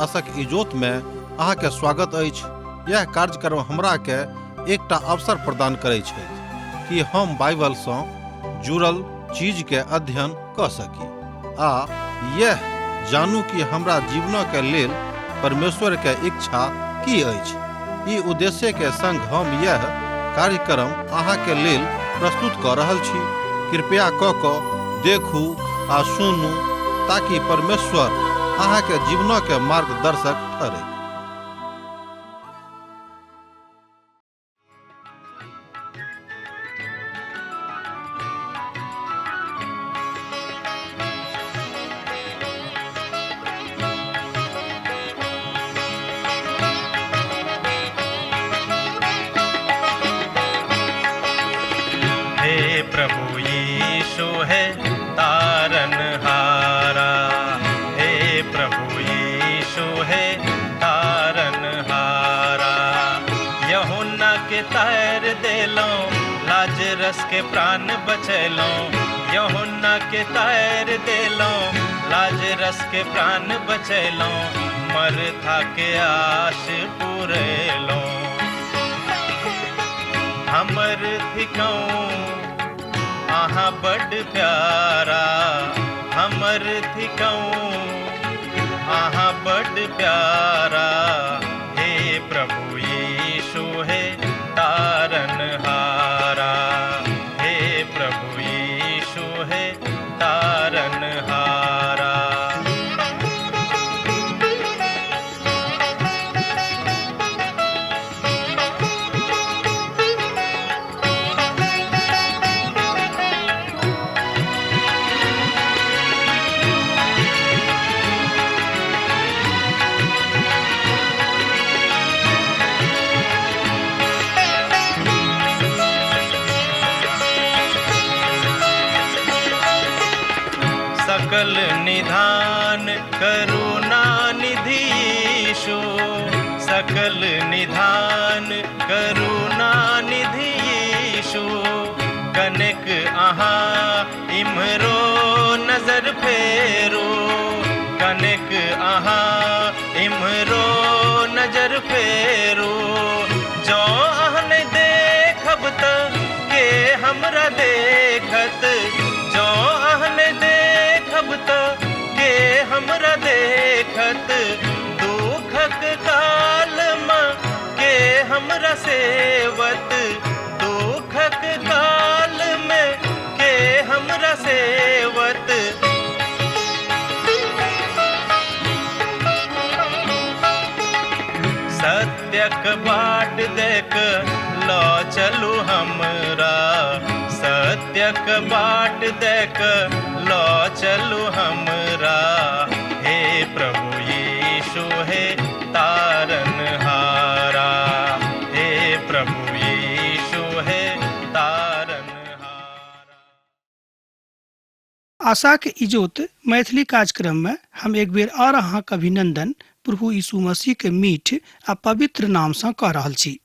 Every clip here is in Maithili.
आशक इजोत में अहाँ के स्वागत अछि। यह कार्यक्रम हमरा के एकटा अवसर प्रदान करै छथि कि हम बाइबल सँ जुड़ल चीज के अध्ययन क सकी आ यह जानू कि हमरा जीवन के लेल परमेश्वर के इच्छा की अछि। ई उद्देश्य के संग हम यह कार्यक्रम अहाँ के लेल प्रस्तुत क रहल छी। कृपया क क देखू आ सुनू ताकि परमेश्वर अहाँ के जीवन के मार्गदर्शक ठहरे। हे प्रभु यीशु है तारन हारा, हे प्रभु यीशु है तारन हारा। यहुन्ना के तार देलो, लाजरस के प्राण बचैलो। यहुन्ना के तार देलो, लाजरस के प्राण बचैलो। मरथा के आश पुरेलो। हमर थिकौं अहाँ बड प्यारा, हमर थिकौं अहाँ बड प्यारा। हे प्रभु यीशु हे तारन हारा, हे प्रभु यीशु हे तारन हारा। सकल निधान करुणा निधि यीशु, सकल निधान करुणा निधि यीशु। कनेक अहाँ इम्हरो नजर फेरू, कनेक अहाँ इम्हरो नजर फेरू। जँ अहाँ नहि देखब त के हमरा देखत, जँ अहाँ नहि देखब त के हमरा देखत। दुखक काल मे के हमरा सेवत, दुखक काल मे के हमरा सेवत। सत्यक बाट देख ल चलू हमरा, सत्यक बाट देख ल चलू हमरा। हे प्रभु यीशु हे तारन हारा, हे प्रभु यीशु हे तारन हारा। आशाक इजोत मैथिली कार्यक्रम में हम एक बेर और अहाँक अभिनंदन प्रभु यीशु मसीह के मीठ आ पवित्र नाम सँ कऽ रहल छी।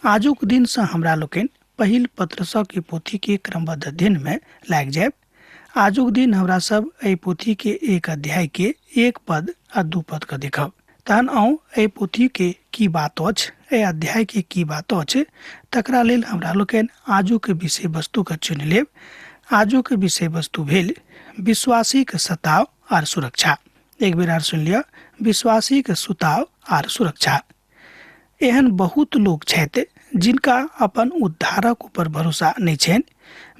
आजुक दिन सँ हमरा लोकनि पहिल पत्रस के पोथी के क्रमबद्ध अध्ययन में लागि जायब। आजुक दिन हमरा सब एहि पोथी के एक अध्याय के एक पद आ दू पद के देखब। तहन आउ एहि पोथी के की बात अछि, एहि अध्याय के की बात अछि, तकरा लेल हमरा लोकनि आजुक विषय वस्तु के चुनि लेब। आजुक विषय वस्तु भेल विश्वासी के सताव आर सुरक्षा। एक बेर आर सुनि लिअ, विश्वासी के सुताव आर सुरक्षा। एहन बहुत लोक छथि जिनका अपन उद्धारक ऊपर भरोसा नहि छनि।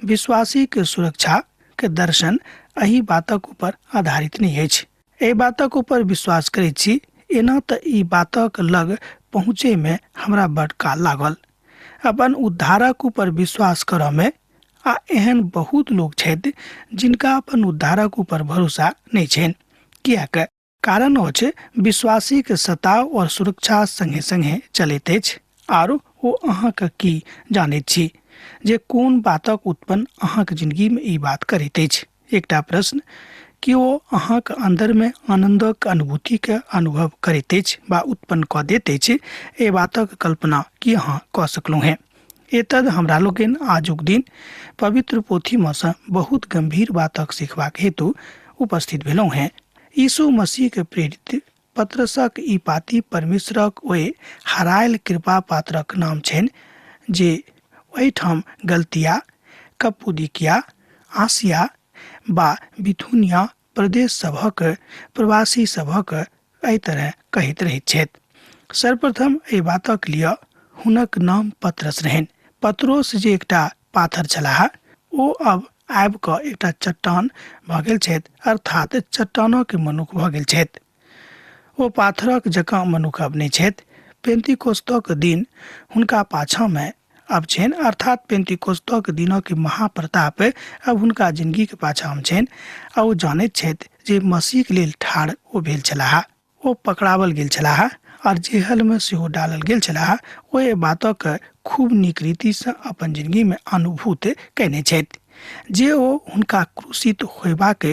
विश्वासी के सुरक्षा के दर्शन एहि बातक ऊपर आधारित नहि अछि। एहि बातक ऊपर विश्वास करैत छी, एना तऽ ई बातक लग पहुँचे में हमरा बड काल लागल। अपन उद्धारक ऊपर विश्वास करऽ में आ एहन बहुत लोक छथि जिनका अपन उद्धारक ऊपर भरोसा नहि छनि। किएक? कारण अछि विश्वासी के सताव और सुरक्षा संगे संगे चलैत अछि। आर ओ अहाँके की जानैत छी जे कोन बातक उत्पन्न अहाँके जिंदगी में ई बात करैत अछि। एकटा प्रश्न, कि ओ अहाँके अंदर में आनंदक अनुभूति के अनुभव करैत अछि बा उत्पन्न कऽ दैत अछि? एहि बातक कल्पना की अहाँ कऽ सकलहुँ हेँ? एतद हमरा लोकनि आजुक दिन पवित्र पोथी में सँ बहुत गंभीर बातक सीखबाक हेतु उपस्थित भेलहुँ हेँ। यीशु मसीह के प्रेरित पत्रसक ई पाती परमेश्वरक ओहि हरायल कृपा पात्रक नाम छनि जे ओहिठाम गलतिया, कप्पुदिकिया, आसिया बा बिथुनिया प्रदेश सभक प्रवासी सभक एहि तरह कहैत रहैत छथि। सर्वप्रथम एहि बातक लिअ हुनक नाम पत्रस रहनि। पत्रोस जे एकटा पाथर छलाह ओ अब आबि कऽ एकटा चट्टान भऽ गेल छथि, अर्थात चट्टानक मनुख भऽ गेल छथि। ओ पाथरक जकाँ मनुख अब नहि छथि। पेंतिकोस्तक दिन हुनका पाछाँमे अब छनि, अर्थात पेंतिकोस्तक दिनक महाप्रताप अब हुनका जिंदगीके पाछाँमे छनि आ ओ जानैत छथि जे मसीहके लेल ठाढ़ ओ भेल छलाह। ओ पकड़ावल गेल छलाह आर जेहलमे सेहो डालल गेल छलाह। ओ एहि बातक खूब नीक रीतिसँ अपन जिंदगीमे अनुभूत कयने छथि जे ओ हुनका क्रूसित होयबाक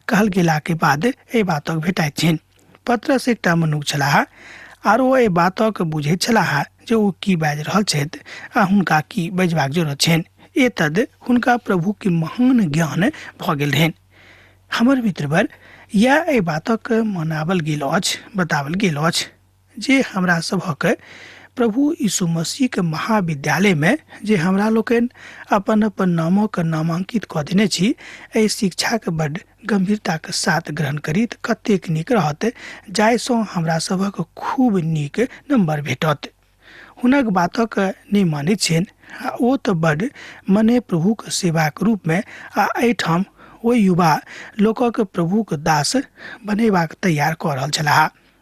कहल गेलाके बाद एहि बातक भेटाइत छनि। पत्रस एकटा मनुख छलाह आर ओ एहि बातक बुझैत छलाह जे ओ की बाजि रहल छथि आ हुनका की बजबाक जरूरत छनि। एतद हुनका प्रभुके महान ज्ञान भऽ गेल रहनि। हमर मित्रवर, इएह एहि बातक मनावल गेल अछि, बतावल गेल अछि जे हमरा सभक प्रभु यीशु मसीहके महाविद्यालयमे जे हमरा लोकनि अपन अपन नामक नामांकित कऽ देने छी, एहि शिक्षाके बड्ड गंभीरताके साथ ग्रहण करी तऽ कतेक नीक रहत, जाहिसँ हमरा सभक खूब नीक नम्बर भेटत। हुनक बातक नहि मानैत छियनि आ ओ तऽ बड्ड मने प्रभुक सेवाक रूपमे आ एहिठाम ओहि युवा लोकक प्रभुक दास बनेबाक तैयार कऽ रहल छलाह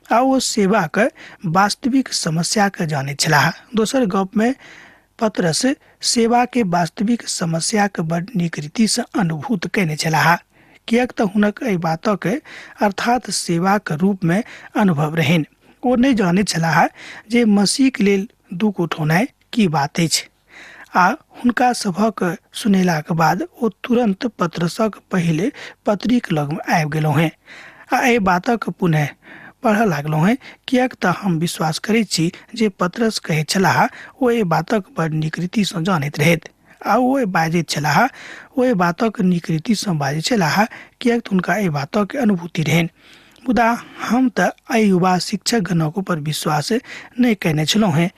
आ ओ सेवाक वास्तविक समस्याके जानैत छलाह। दोसर गपमे पतरस सेवाके वास्तविक समस्याके बड्ड नीक रीतिसँ अनुभूत कयने छलाह, किएक तऽ हुनक एहि बातक अर्थात सेवाक रूपमे अनुभव रहनि। ओ नहि जानैत छलाह जे मसीहके लेल दुःख उठौनाइ की बात अछि आ हुनका सभक सुनेलाक बाद ओ तुरन्त पतरसक पहिले पत्रीक लगमे आबि गेलहुँ हेँ आ एहि बातक पुनः पढ़ऽ लागलहुँ हेँ, किएक तऽ हम विश्वास करैत छी जे पतरस कहैत छलाह ओ एहि बातक बड़ नीक रीतिसँ जानैत रहथि आ ओ बाजैत छलाह, ओ एहि बातक नीक रीतिसँ बाजैत छलाह किएक तऽ हुनका एहि बातक अनुभूति रहनि। मुदा हम तऽ एहि युवा शिक्षक गणक ऊपर विश्वास नहि कयने छलहुँ हेँ,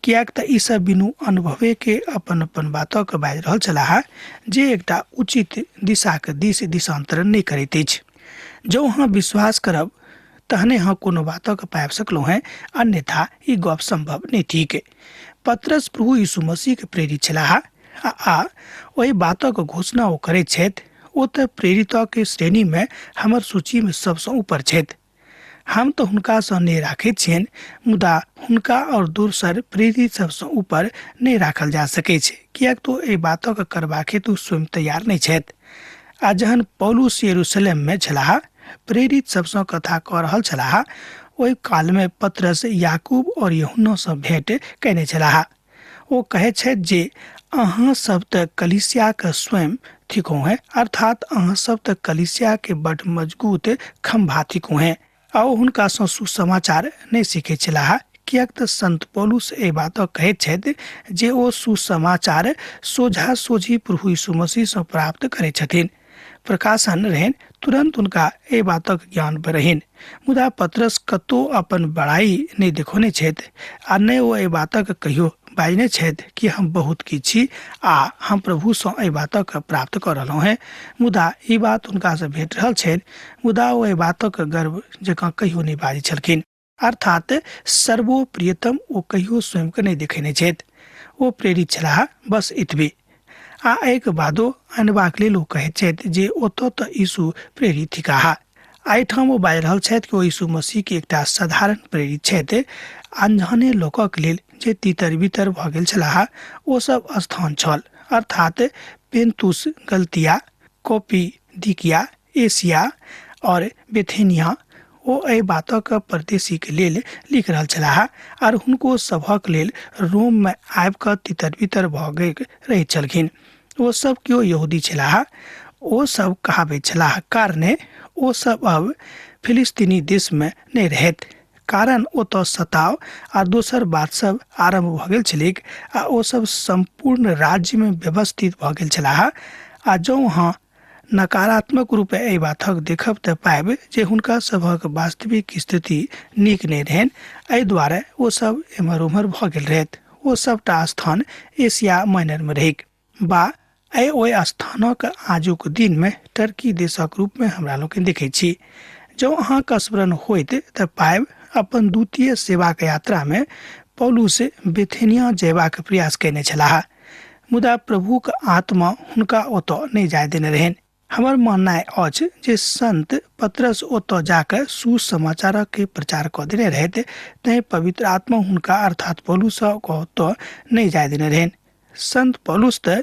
किएक तऽ ई सब बिनु अनुभवेके अपन अपन बातक बाजि रहल छलाह जे एकटा उचित दिशाक दिस दिशांतरण नहि करैत अछि। जँ अहाँ विश्वास करब तहने अहाँ कोनो बातक पाबि सकलहुँ हेँ, अन्यथा ई गप सम्भव नहि थिक। पतरस प्रभु यीशु मसीहके प्रेरित छलाह आ ओहि बातक घोषणा ओ करैत छथि। ओ तऽ प्रेरितक श्रेणीमे हमर सूचीमे सबसँ ऊपर छथि। हम तऽ हुनकासँ नहि राखैत छियनि, मुदा हुनका आओर दोसर प्रेरित सबसँ ऊपर नहि राखल जा सकैछ, किएक तऽ एहि बातक करबाक हेतु स्वयं तैयार नहि छथि। आ जहन पौलुस यरूशलेममे छलाह, प्रेरित सबसँ कथा कऽ रहल छलाह, ओहि कालमे पतरस याकूब और यूहन्नासँ भेंट कयने छलाह। ओ कहैत छथि जे अहाँ सब तऽ कलीसियाके स्वयं थिकहुँ हेँ, अर्थात अहाँ सब तऽ कलीसियाके बड्ड मजगूत खम्भा थिकहुँ हेँ। आ ओ हुनकासँ सुसमाचार नहि सीखैत छलाह, किएक तऽ संत पौलुस एहि बातक कहैत छथि जे ओ सुसमाचार सोझा सोझी प्रभु यीशु मसीहसँ प्राप्त करैत छथिन। प्रकाशन रहनि, तुरन्त हुनका एहि बातक ज्ञान रहनि। मुदा पतरस कतौ अपन बड़ाई नहि देखौने छथि आ नहि ओ एहि बातक कहियो बाजने छथि कि हम बहुत किछु छी आ हम प्रभुसँ एहि बातक प्राप्त कऽ रहलहुँ हेँ। मुदा ई बात हुनकासँ भेट रहल छनि, मुदा ओ एहि बातक गर्व जकाँ कहियो नहि बाजै छलखिन। अर्थात सर्वोप्रियतम ओ कहियो स्वयंके नहि देखेने छथि। ओ प्रेरित छलाह, बस एतबे। आ एहिके बादो अनबाक लेल ओ कहैत छथि जे ओतऽ तऽ यीशु प्रेरित थिकाह। एहिठाम ओ बाजि रहल छथि कि ओ यीशु मसीहके एकटा साधारण प्रेरित छथि। अनजाने लोकक लेल जे तितर बितर भऽ गेल छलाह ओ सब स्थान छल, अर्थात पेंतुस, गलतिया, कॉपी दिकिया, एशिया और बेथेनिया। ओ एहि बातक परदेशीके लेल लिख रहल छलाह आर हुनको सभक लेल रोममे आबि कऽ तितर बितर भऽ गेल रहैत छलखिन। ओ सब केओ यहूदी छलाह, ओ सब कहाबैत छलाह, कारणे ओ सब अब फिलिस्तीनी देशमे नहि रहैत, कारण ओतऽ सताव आ दोसर बात सब आरम्भ भऽ गेल छलैक आ ओ सब सम्पूर्ण राज्यमे व्यवस्थित भऽ गेल छलाह। आ जँ अहाँ नकारात्मक रूपे एहि बातक देखब तऽ पाबि जे हुनका सभक वास्तविक स्थिति नीक नहि रहनि। एहि दुआरे ओ सब एम्हर ओम्हर भऽ गेल रहथि। ओ सबटा स्थान एशिया माइनर मे रहैक बा एहि ओहि स्थानक आजुक दिन मे टर्की देशक रूप मे हमरा लोकनि देखैत छी। जँ अहाँके स्मरण होइत तऽ पाबि अपन द्वितीय सेवाक यात्रा मे पौलुस बेथेनिया जयबाक प्रयास कयने छलाह, मुदा प्रभुक आत्मा हुनका ओतऽ नहि जाय देने रहनि। हमर माननाइ अछि जे संत पतरस ओतऽ जाकऽ सुसमाचारक के प्रचार कऽ देने रहथि, तैं पवित्र आत्मा हुनका अर्थात पौलुसक ओतऽ नहि जाय देने रहनि। संत पौलुस तऽ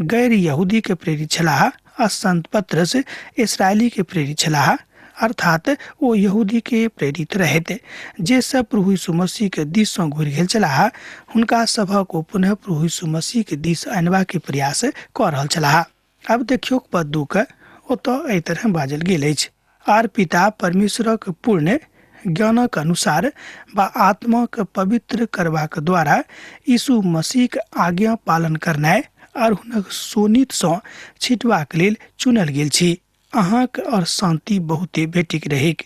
गैर यहूदी के प्रेरित छलाह आ संत पतरस इसराइली के प्रेरित छलाह, अर्थात ओ यहूदी के प्रेरित रहथि। जे सब प्रभु यीशु मसीह के दिस सँ घुरि गेल छलाह, हुनका सभक ओ पुनः प्रभु यीशु मसीह के दिस अनबा के प्रयास कऽ रहल छलाह। आब देखियौ पद 2 के, ओतऽ एहि तरह बाजल गेल अछि, आर पिता परमेश्वरक पूर्ण ज्ञानक अनुसार बा आत्माक पवित्र करबाक द्वारा यीशु मसीहक आज्ञा पालन करनाइ आर हुनक शोणित सँ छिटबाक लेल चुनल गेल छी। अहाँक और शांति बहुते भेटिक रहैक।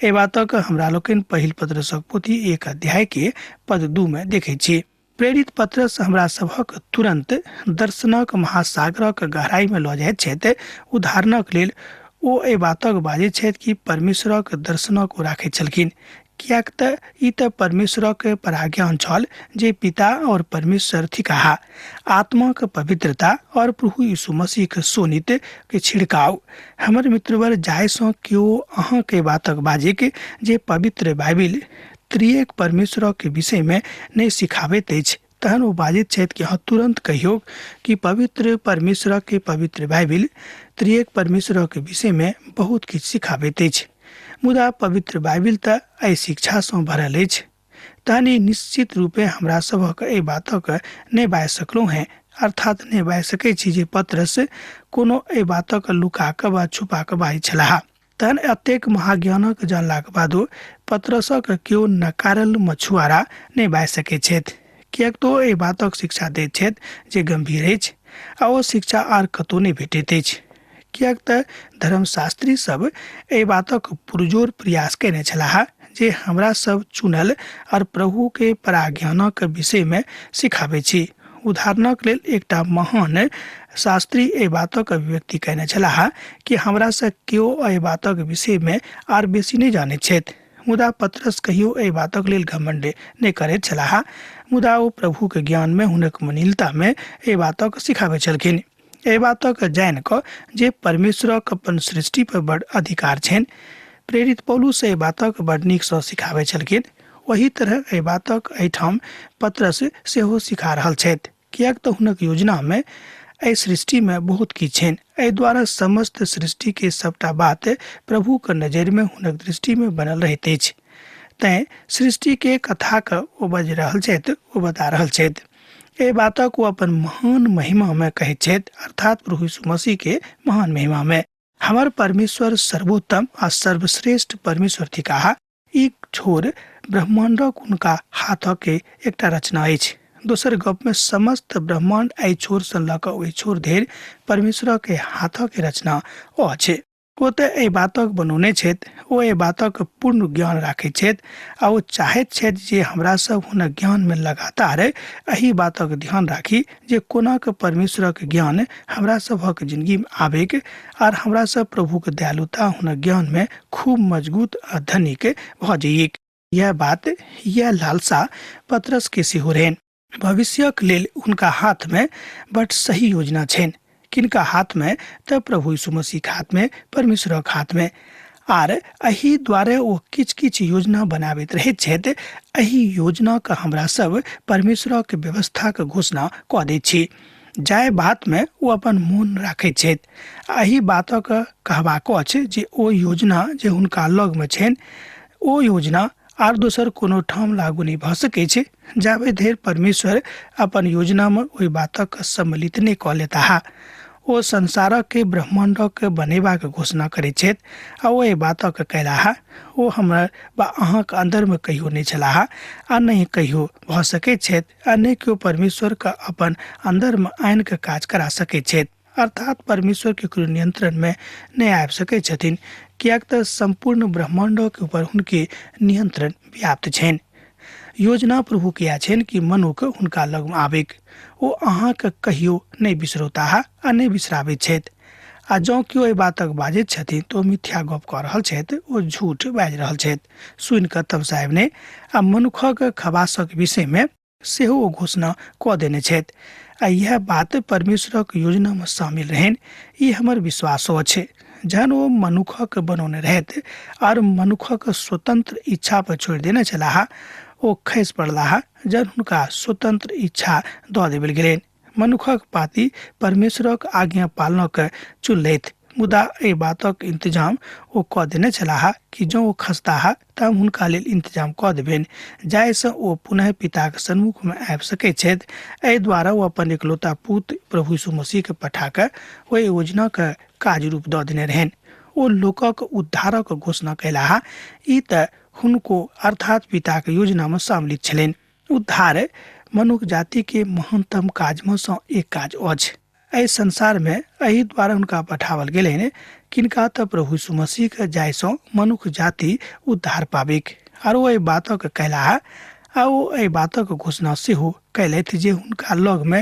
एहि बातक हमरा लोकनि पहिल पत्रसक पोथी 1 अध्याय के पद 2 में देखैत छी। प्रेरित पत्रस हमरा सभक तुरंत दर्शनक महासागरक गहराई में लऽ जाइत छथि। उदाहरणक लेल ओ एहि बातक बाजैत छथि कि परमेश्वरक दर्शनक ओ राखैत छलखिन, किएक तऽ ई तऽ परमेश्वरक पराज्ञान छल जे पिता और परमेश्वर थिकाह। आत्माक पवित्रता और प्रभु यीशु मसीहक शोणित के छिड़काव। हमर मित्रवर, जाहिसँ केओ अहाँके बातक बाजैक जे पवित्र बाइबिल त्रिएक परमेश्वरक विषय में नहि सिखाबैत अछि, तहन ओ बाजैत छथि कि अहाँ तुरंत कहियौ कि पवित्र परमेश्वरक के पवित्र बाइबिल त्रिएक परमेश्वरक विषय में बहुत किछु सिखाबैत अछि। मुदा पवित्र बाइबिल तऽ एहि शिक्षासँ भरल अछि। तहन ई निश्चित रूपे हमरा सभक एहि बातक नहि बाजि सकलहुँ हेँ, अर्थात नहि बाजि सकैत छी जे पतरस कोनो एहि बातक लुका कऽ वा छुपा कऽ बाजैत छलाह। तहन एतेक महाज्ञानक जानलाक बादो पतरसक केओ नकारल मछुआरा नहि बाजि सकैत छथि, किएक तऽ ओ एहि बातक शिक्षा दैत छथि जे गम्भीर अछि आ ओ शिक्षा आर कतौ नहि भेटैत अछि, किएक तऽ धर्मशास्त्री सब एहि बातक पुरजोर प्रयास कयने छलाह जे हमरा सब चुनल और प्रभु के पराज्ञानक विषय में सिखाबै छी। उदाहरणक लेल एकटा महान शास्त्री एहि बातक अभिव्यक्ति कयने छलाह कि हमरा से केओ एहि बातक विषय में आर बेसी नहि जानैत छथि। मुदा पतरस कहियो एहि बातक लेल घमंड नहि करैत छलाह, मुदा ओ प्रभुक ज्ञान में हुनक मनीलता में एहि बातक सिखाबैत छलखिन। एहि बातक जानि कऽ जे परमेश्वरक अपन सृष्टि पर बड़ अधिकार छनि। प्रेरित पौलुस एहि बातक बड़ नीकसँ सिखाबै छलखिन। ओही तरह एहि बातक एहिठाम पतरस सेहो सिखा रहल छथि, किएक तऽ हुनक योजनामे एहि सृष्टिमे बहुत किछु छनि। एहि द्वारा समस्त सृष्टिके सबटा बात प्रभुक नजरिमे हुनक दृष्टिमे बनल रहैत अछि। तैँ सृष्टिके कथाक ओ बाजि रहल छथि, ओ बता रहल छथि। एहि बातक ओ अपन महान महिमामे कहैत छथि, अर्थात प्रभु यीशु मसीहके महान महिमामे। हमर परमेश्वर सर्वोत्तम आ सर्वश्रेष्ठ परमेश्वर थिकाह। ई छोर ब्रह्माण्डक हुनका हाथक एकटा रचना अछि। दोसर गपमे समस्त ब्रह्माण्ड एहि छोरसँ लऽ कऽ ओहि छोर धरि परमेश्वरक हाथक रचना अछि। ओ तऽ एहि बातक बनौने छथि, ओ एहि बातक पूर्ण ज्ञान राखैत छथि आ ओ चाहैत छथि जे हमरा सब हुनक ज्ञानमे लगातार एहि बातक ध्यान राखी जे कोना कऽ परमेश्वरक ज्ञान हमरा सभक जिंदगीमे आबैक आर हमरा सब प्रभुक दयालुता हुनक ज्ञानमे खूब मजबूत आ धनिक भऽ जइएक। यह बात, यह लालसा पतरस के सेहो रहनि। भविष्यक लेल हुनका हाथमे बड सही योजना छनि। किनका हाथमे? तऽ प्रभु यीशु मसीहक हाथमे, परमेश्वरक हाथमे। आर एहि द्वारे ओ किछु किछु योजना बनाबैत रहैत छथि। एहि योजनाके हमरा सब परमेश्वरक व्यवस्थाक घोषणा कऽ दैत छी। जाहि बातमे ओ अपन मोन राखैत छथि। एहि बातक कहबाक अछि जे ओ योजना जे हुनका लगमे छनि, ओ योजना आर दोसर कोनो ठाम लागू नहि भऽ सकै छै जाबे धरि परमेश्वर अपन योजनामे ओहि बातक सम्मिलित नहि कऽ लेताह। ओ संसारक ब्रह्माण्डक बनेबाक घोषणा करैत छथि आ ओ एहि बातक कयलाह। ओ हमर वा अहाँक अन्दरमे कहियो नहि छलाह आ नहि कहियो भऽ सकैत छथि आ नहि केओ परमेश्वरके अपन अन्दरमे आनि कऽ काज करा सकैत छथि। अर्थात परमेश्वर केकरो नियंत्रण में नहि आबि सकैत छथिन, किएक तऽ सम्पूर्ण ब्रह्माण्डक ऊपर हुनके नियंत्रण व्याप्त छनि। योजना प्रभु के इएह छनि कि मनुख हुनका लगमे आबिक ओ अहाँके कहियो नहि बिसरौताह आ नहि बिसराबैत छथि। आ जँ केओ एहि बातक बाजैत छथिन तऽ ओ मिथ्या गप कऽ रहल छथि, ओ झूठ बाजि रहल छथि। सुनि कऽ तमसायब नहि। आ मनुखक खबासक विषयमे सेहो ओ घोषणा कऽ देने छथि आ इएह बात परमेश्वरक योजनामे शामिल रहनि, ई हमर विश्वासो अछि। जहन ओ मनुखक बनौने रहथि आर मनुखक स्वतंत्र इच्छा पर छोड़ि देने छलाह, ओ खसि पड़लाह जहन हुनका स्वतंत्र इच्छा दऽ देल गेलनि। मनुखक पाती परमेश्वरक आज्ञा पालनक चुनलथि, मुदा एहि बातक इंतजाम ओ कऽ देने छलाह कि जँ ओ खसताह तऽ हम हुनका लेल इंतजाम कऽ देबनि जाहिसँ ओ पुनः पिताक सन्मुखमे आबि सकैत छथि। एहि द्वारा ओ अपन एकलौता पुत्र प्रभु यीशु मसीहके पठा कऽ ओहि योजनाके काज रूप दऽ देने रहनि। ओ लोकक उद्धारक घोषणा कयलाह, ई तऽ हुनको अर्थात पिताक योजनामे सम्मिलित छलनि। उद्धार मनुख जातिके महानतम काजमे सँ एक काज अछि। एहि संसारमे एहि द्वारा हुनका पठाओल गेलनि किनका तऽ प्रभु यीशु मसीहके जाहिसँ मनुख जाति उद्धार पाबिक। आर ओ एहि बातक कयलाह आ ओ एहि बातक घोषणा सेहो कयलथि जे हुनका लगमे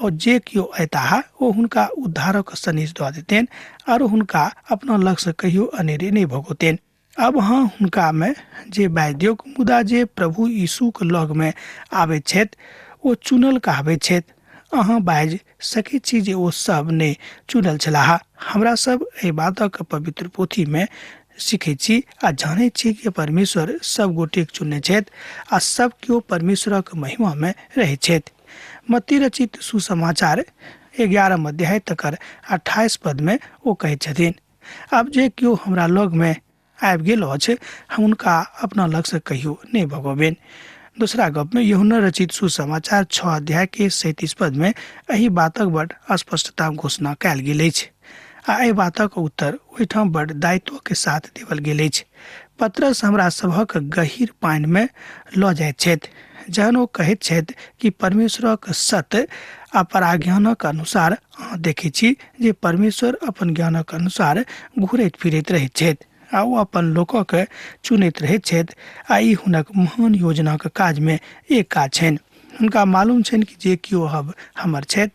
और जे केओ अयताह ओ हुनका उद्धारक सनेस दऽ देतनि आर हुनका अपना लगसँ कहियो अनेरे नहि भगौतनि। आब अहाँ हुनकामे जे बाजि दियौक, मुदा जे प्रभु यीशुक लगमे आबैत छथि ओ चुनल कहाबैत छथि। अहाँ बाजि सकैत छी जे ओ सब नहि चुनल छलाह। हमरा सब एहि बातक पवित्र पोथीमे सीखैत छी आ जानैत छी कि परमेश्वर सब गोटेक चुनने छथि आ सब केओ परमेश्वरक महिमामे रहैत छथि। मत्ती रचित सुसमाचार 11 अध्याय तकर 28 पदमे ओ कहैत छथिन, आब जे केओ हमरा लगमे आबि गेल अछि हम हुनका अपना लगसँ कहियो नहि भगोबनि। दोसरा गपमे यूहन्ना रचित सुसमाचार 6 अध्याय के 37 पदमे एहि बातक बड़ स्पष्टता घोषणा कयल गेल अछि आ एहि बातक उत्तर ओहिठाम बड़ दायित्व के साथ देवल गेल अछि। पतरस हमरा सभक गहीर पानिमे लऽ जाइत छथि जहन ओ कहैत छथि कि परमेश्वरक सत्य आ पराज्ञानक अनुसार अहाँ देखैत छी जे परमेश्वर अपन ज्ञानक अनुसार घुरैत फिरैत रहैत छथि आ ओ अपन लोकक चुनैत रहैत छथि आ ई हुनक महान योजनाक काजमे एक काज छनि। हुनका मालूम छनि कि जे केओ अब हमर छथि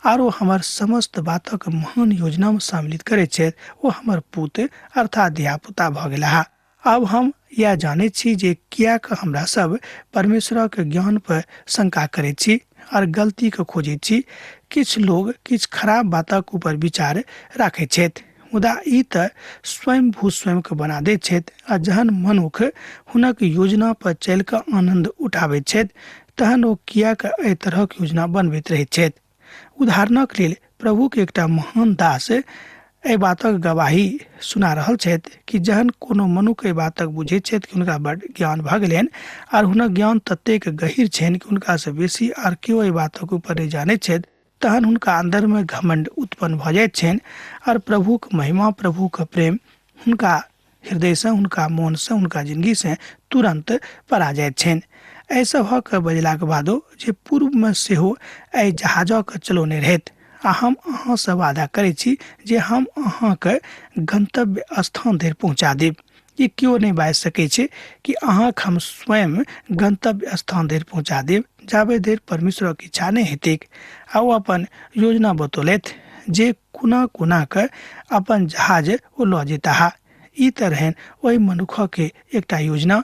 आर ओ हमर समस्त बातक महान योजनामे सम्मिलित करैत छथि ओ हमर पुत अर्थात धियापुता भऽ गेलाह। आब हम इएह जानैत छी जे किएक हमरा सब परमेश्वरक ज्ञान पर शंका करैत छी और गलतीके खोजैत छी। किछु लोग किछु खराब बातक ऊपर विचार राखैत छथि, मुदा ई तऽ स्वयं भू स्वयंके बना दैत छथि आ जहन मनुख हुनक योजना पर चलि कऽ आनन्द उठाबैत छथि तहन ओ किएक एहि तरहक योजना बनबैत रहैत छथि। उदाहरणक लेल प्रभुके एकटा महान दास एहि बातक गवाही सुना रहल छथि कि जहन कोनो मनुख एहि बातक बुझैत छथि कि हुनका बड ज्ञान भऽ गेलनि आर हुनक ज्ञान ततेक गहीर छनि कि हुनकासँ बेसी आर केओ एहि बातक ऊपर नहि जानैत छथि, तहन हुनका अन्दरमे घमण्ड उत्पन्न भऽ जाइत छनि आर प्रभुक महिमा, प्रभुक प्रेम हुनका हृदयसँ, हुनका मोनसँ, हुनका जिंदगीसँ तुरन्त परा जाइत छनि। एहि सभक बजलाक बादो जे पूर्वमे सेहो एहि जहाजक चलौने रहथि आ हम अहाँसँ वादा करैत छी जे हम अहाँके गंतव्य स्थान धरि पहुँचा देब। ई केओ नहि बाजि सकै छै कि अहाँके हम स्वयं गंतव्य स्थान धरि पहुँचा देब जाबे धरि परमेश्वरक इच्छा नहि हेतैक। आ ओ अपन योजना बतौलथि जे कोना कोना कऽ अपन जहाज ओ लऽ जेताह। ई तऽ रहनि ओहि मनुखके एकटा योजना,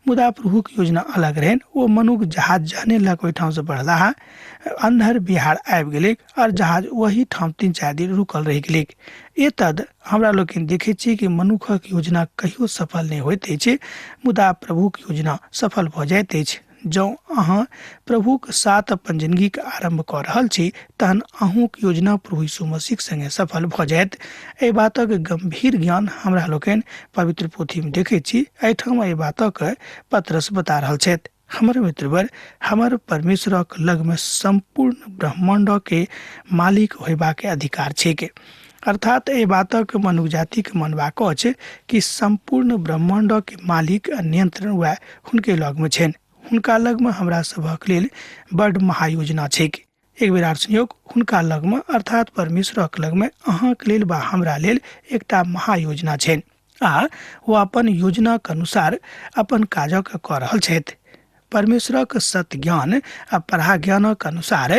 मुदा प्रभुक योजना अलग रहनि। ओ मनुख जहाज जहने लऽ कऽ ओहिठामसँ बढ़लाह, अन्धर बिहार आबि गेलैक आओर जहाज ओही ठाम 3-4 दिन रुकल रहि गेलैक। एतद हमरा लोकनि देखैत छी कि मनुखक योजना कहियो सफल नहि होइत अछि, मुदा प्रभुक योजना सफल भऽ जाइत अछि। जँ अहाँ प्रभुक साथ अपन जिंदगीके आरम्भ कऽ रहल छी तहन अहूँक योजना प्रभु यीशु मसीहक संगे सफल भऽ जायत। एहि बातक गंभीर ज्ञान हमरा लोकनि पवित्र पोथीमे देखैत छी। एहिठाम एहि बातक पतरस बता रहल छथि। हमर मित्रवर, हमर परमेश्वरक लगमे सम्पूर्ण ब्रह्माण्डके मालिक होयबाक अधिकार छैक। अर्थात एहि बातक मनुख जातिके मानबाक अछि कि सम्पूर्ण ब्रह्माण्डके मालिक आ नियंत्रण वएह हुनके लगमे छनि। हुनका लगमे हमरा सभक लेल बड महायोजना छैक। एक बेर आर सुनियौक, हुनका लगमे अर्थात परमेश्वरक लगमे अहाँके लेल बा हमरा लेल एकटा महायोजना छनि आ ओ अपन योजनाक अनुसार अपन काजक कऽ रहल छथि। परमेश्वरक सत्य ज्ञान आ पराज्ञानक अनुसार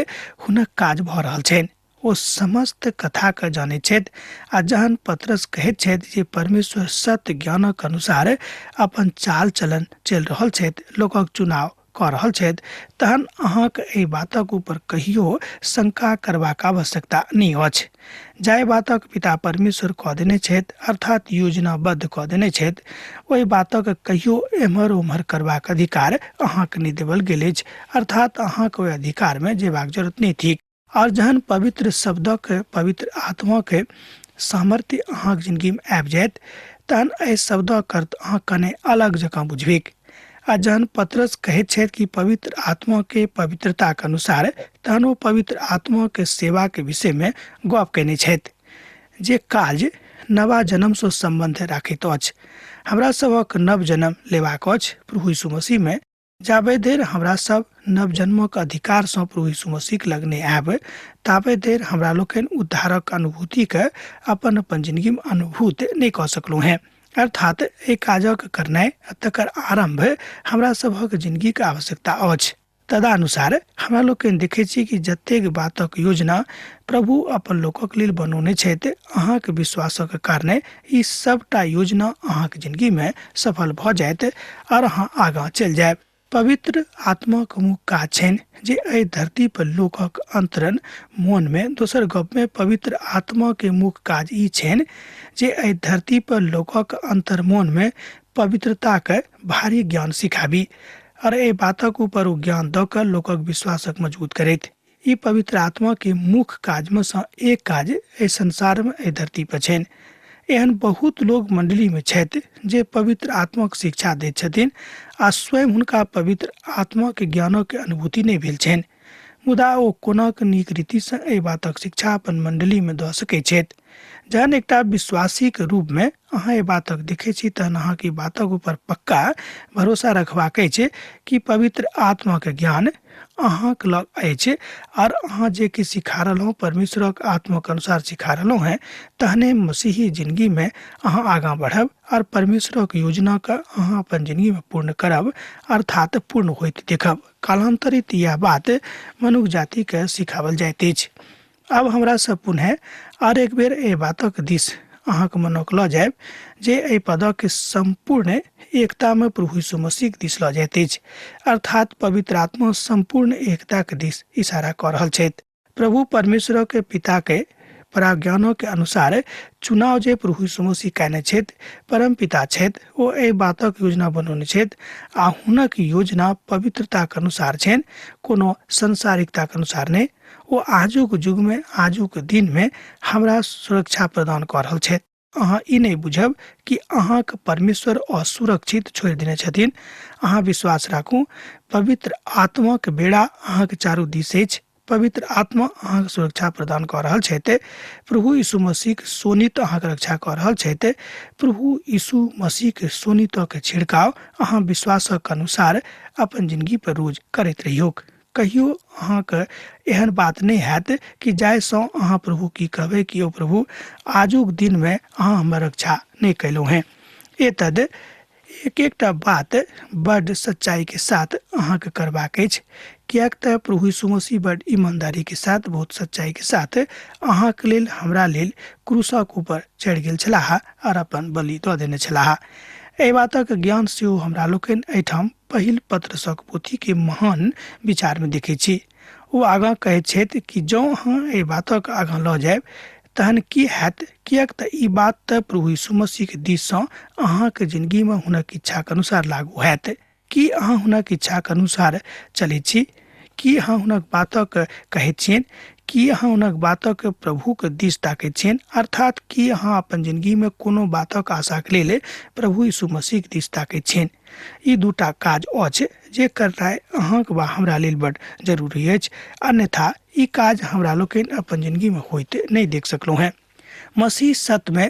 हुनक काज भऽ रहल छनि। ओ समस्त कथाके जानैत छथि आ जहन पतरस कहैत छथि जे परमेश्वर सत्य ज्ञानक अनुसार अपन चाल चलन चलि रहल छथि, लोकक चुनाव कऽ रहल छथि, तहन अहाँके एहि बातक ऊपर कहियो शंका करबाक आवश्यकता नहि अछि। जाहि बातक पिता परमेश्वर कऽ देने छथि अर्थात योजनाबद्ध कऽ देने छथि, ओहि बातक कहियो एम्हर ओम्हर करबाक अधिकार अहाँके नहि देवल गेल अछि, अर्थात अहाँके ओहि अधिकारमे जेबाक जरूरत नहि थिक। आओर जहन पवित्र शब्दक पवित्र आत्माके सामर्थ्य अहाँके जिन्दगीमे आबि जायत तहन एहि शब्दक अर्थ अहाँ कने अलग जकाँ बुझबैक। आ जहन पतरस कहैत छथि कि पवित्र आत्माके पवित्रताके अनुसार, तहन ओ पवित्र आत्माके सेवाके विषयमे गप कयने छथि जे काज नवा जन्मसँ सम्बन्ध राखैत अछि। हमरा सभक नव जन्म लेबाक अछि प्रभु यीशु मसीहमे। जाबे देर हमरा सब नव जन्मक अधिकारसँ प्रभु यीशु मसीहक लग नहि आयब ताबे देर हमरा लोकनि उद्धारक अनुभूतिके अपन अपन जिन्दगीमे अनुभूत नहि कऽ सकलहुँ हेँ। अर्थात एहि काजक करनाइ आ तकर आरम्भ हमरा सभक जिन्दगीक आवश्यकता अछि। तदनुसार हमरा लोकनि देखै छी कि जतेक बातक योजना प्रभु अपन लोकक लेल बनौने छथि, अहाँक विश्वासक कारणे ई सबटा योजना अहाँक जिन्दगीमे सफल भऽ जायत आओर अहाँ आगाँ चलि जायब। पवित्र आत्माक मुख्य काज छनि जे एहि धरती पर लोकक अंतरन मोनमे, दोसर गपमे पवित्र आत्माके मुख्य काज ई छनि जे एहि धरती पर लोकक अंतर्मोनमे पवित्रताके भारी ज्ञान सिखाबी आओर एहि बातक ऊपर ओ ज्ञान दऽ कऽ लोकक विश्वासक मजबूत करैत। ई पवित्र आत्मा के मुख्य काजमे सँ एक काज एहि संसारमे एहि धरती पर छनि। एहन बहुत लोग मंडलीमे छथि जे पवित्र आत्माक शिक्षा दैत छथिन आ स्वयं हुनका पवित्र आत्माक ज्ञानक अनुभूति नहि भेल छनि, मुदा ओ कोनाक नीक रीतिसँ एहि बातक शिक्षा अपन मंडलीमे दऽ सकैत छथि। जहन एकटा विश्वासीके रूपमे अहाँ एहि बातक देखै छी तहन अहाँके ई बातक ऊपर पक्का भरोसा रखबाक अछि कि पवित्र आत्माके ज्ञान अहाँके लग अछि आओर अहाँ जे कि सिखा रहलहुँ परमेश्वरक आत्माके अनुसार सिखा रहलहुँ हेँ, तहने मसीही जिन्दगीमे अहाँ आगाँ बढ़ब आओर परमेश्वरक योजनाके अहाँ अपन जिन्दगीमे पूर्ण करब, अर्थात पूर्ण होइत देखब। कालान्तरित यह बात मनुख जातिके सिखावल जाइत अछि। आब हमरा सब पुनः आर एक बेर एहि बातक दिस अहाँके मनक लऽ जायब जे एहि पदक सम्पूर्ण एकतामे प्रभु यीशु मसीहक दिस लऽ जाइत अछि, अर्थात पवित्र आत्मा सम्पूर्ण एकताके दिस इशारा कऽ रहल छथि। प्रभु परमेश्वरक पिताके पराज्ञानक अनुसार चुनाव जे प्रभु यीशु मसीह कयने छथि, परम पिता छथि, ओ एहि बातक योजना बनौने छथि आ हुनक योजना पवित्रताक अनुसार छनि, कोनो सांसारिकताक अनुसार नहि। ओ आजुक युगमे आजुक दिनमे हमरा सुरक्षा प्रदान कऽ रहल छथि। अहाँ ई नहि बुझब कि अहाँके परमेश्वर असुरक्षित छोड़ि देने छथिन। अहाँ विश्वास राखू, पवित्र आत्माके बेड़ा अहाँके चारू दिस अछि। पवित्र आत्मा अहाँके सुरक्षा प्रदान कऽ रहल छथि। प्रभु यीशु मसीहके शोणित अहाँके रक्षा कऽ रहल छथि। प्रभु यीशु मसीहके शोणितके छिड़काव अहाँ विश्वासक अनुसार अपन जिंदगी पर रोज करैत रहियौक। कहियो अहाँके एहन बात नहि हैत कि जाहिसँ अहाँ प्रभु की कहबै कि ओ प्रभु आजुक दिनमे अहाँ हमर रक्षा नहि कयलहुँ हेँ। एतद एक एकटा बात बड्ड सच्चाइके साथ अहाँके करबाक अछि, किएक तऽ प्रभु यीशु मसीह बड्ड ईमानदारीके साथ बहुत सच्चाइके साथ अहाँके लेल हमरा लेल क्रूसक ऊपर चढ़ि गेल छलाह आओर अपन बलि दऽ देने छलाह। एहि बातक ज्ञान सेहो हमरा लोकनि एहिठाम पहिल पत्रसक पोथीके महान विचारमे देखै छी। ओ आगाँ कहैत छथि कि जँ अहाँ एहि बातक आगाँ लऽ जायब तहन की हैत, किएक तऽ ई बात तऽ प्रभु यीशु मसीहके दिससँ अहाँके जिंदगीमे हुनक इच्छाके अनुसार लागू हैत। की अहाँ हुनक इच्छाके अनुसार चलैत छी? की अहाँ हुनक बातक कहैत छियनि? की अहाँ हुनक बातक प्रभुके दिस ताकैत छियनि? अर्थात की अहाँ अपन जिंदगीमे कोनो बातक आशाके लेल प्रभु यीशु मसीहके दिस ताकैत छियनि? ई दूटा काज अछि जे करनाइ अहाँक वा हमरा लेल बड जरूरी अछि, अन्यथा ई काज हमरा लोकनि अपन जिंदगीमे होइत नहि देख सकलहुँ हेँ। मसीह सत्यमे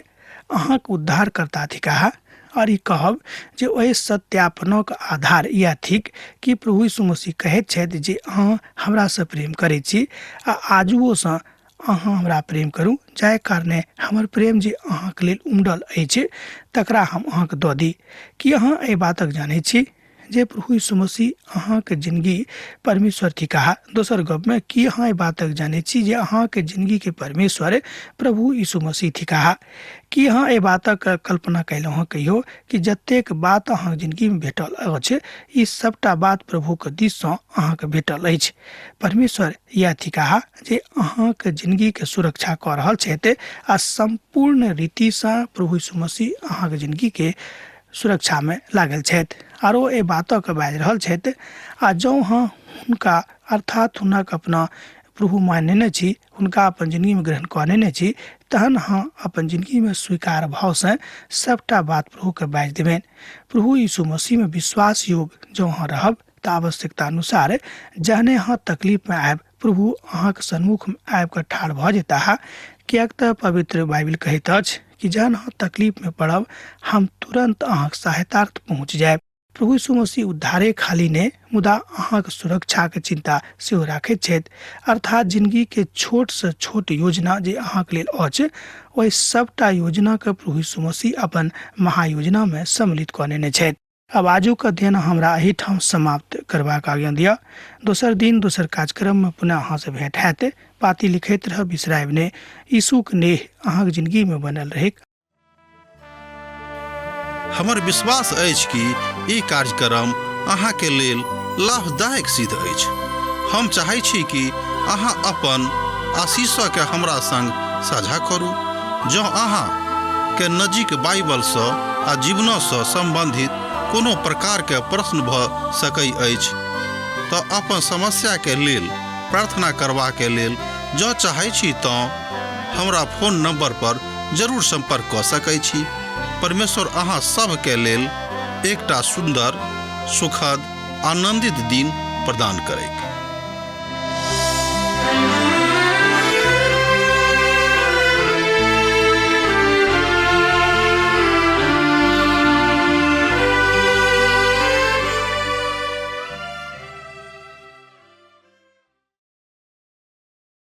अहाँक उद्धारकर्ता थिकाह। आओर ई कहब जे ओहि सत्यापनक आधार इएह थिक कि प्रभु यीशु मसीह कहैत छथि जे अहाँ हमरासँ प्रेम करैत छी आ आजुओसँ अहाँ हमरा प्रेम करू, जाहि कारणे हमर प्रेम जे अहाँके लेल उमड़ल अछि तकरा हम अहाँके दऽ दी। की अहाँ एहि बातक जानैत छी जे प्रभु यीशु मसीह अहाँके जिनगी परमेश्वर थिकाह? दोसर गपमे, की अहाँ एहि बातक जानैत छी जे अहाँके जिनगीके परमेश्वर प्रभु यीशु मसीह थिकाह? की अहाँ एहि बातक कल्पना कयलहुँ हँ कहियो कि जतेक बात अहाँके जिनगीमे भेटल अछि ई सभटा बात प्रभुके दिससँ अहाँके भेटल अछि? परमेश्वर इएह थिकाह जे अहाँके जिनगीके सुरक्षा कऽ रहल छथि आ सम्पूर्ण रीतिसँ प्रभु यीशु मसीह अहाँके जिनगीके सुरक्षामे लागल छथि आरो एहि बातके बाजि रहल छथि। आ जँ अहाँ हुनका अर्थात हुनक अपना प्रभु मानि नेने छी, हुनका अपन जिनगीमे ग्रहण कऽ नेने छी, तहन अहाँ अपन जिनगीमे स्वीकार भावसँ सभटा बात प्रभुके बाजि देबनि। प्रभु यीशु मसीहमे विश्वास योग जँ अहाँ रहब तऽ आवश्यकता अनुसार जहने अहाँ तकलीफमे आयब प्रभु अहाँके सन्मुखमे आबि कऽ ठाढ़ भऽ जेताह, किएक तऽ पवित्र बाइबिल कहैत अछि कि जहन अहाँ तकलीफमे पड़ब हम तुरन्त अहाँके सहायतार्थ पहुँच जायब। प्रभु यीशु मसीह उद्धारे खाली नहि मुदा अहाँके सुरक्षाके चिन्ता सेहो राखैत छथि, अर्थात जिनगीके छोटसँ छोट योजना जे अहाँके लेल अछि ओहि सभटा योजनाके प्रभु यीशु मसीह अपन महायोजनामे सम्मिलित कऽ नेने छथि। आब आजुक अध्ययन हमरा एहिठाम समाप्त करबाक आज्ञा दिअ। दोसर दिन दोसर कार्यक्रममे पुनः अहाँसँ भेंट हैत। पाती लिखैत रहब, बिसरायब नहि। यीशुक नेह अहाँक जिनगीमे बनल रहैक। हमर विश्वास अछि कि ई कार्यक्रम अहाँके लेल लाभदायक सिद्ध अछि। हम चाहै छी कि अहाँ अपन आशीषके हमरा संग साझा करू। जँ अहाँ के नजीक बाइबलसँ आ जीवनसँ सम्बन्धित कोनो प्रकारके प्रश्न भऽ सकै अछि तऽ अपन समस्याके लेल प्रार्थना करबाके लेल जँ चाहै छी तँ हमरा फोन नंबर पर जरूर संपर्क कऽ सकै छी। परमेश्वर अहाँ सभके लेल एकटा सुन्दर, सुखद, आनंदित दिन प्रदान करैक।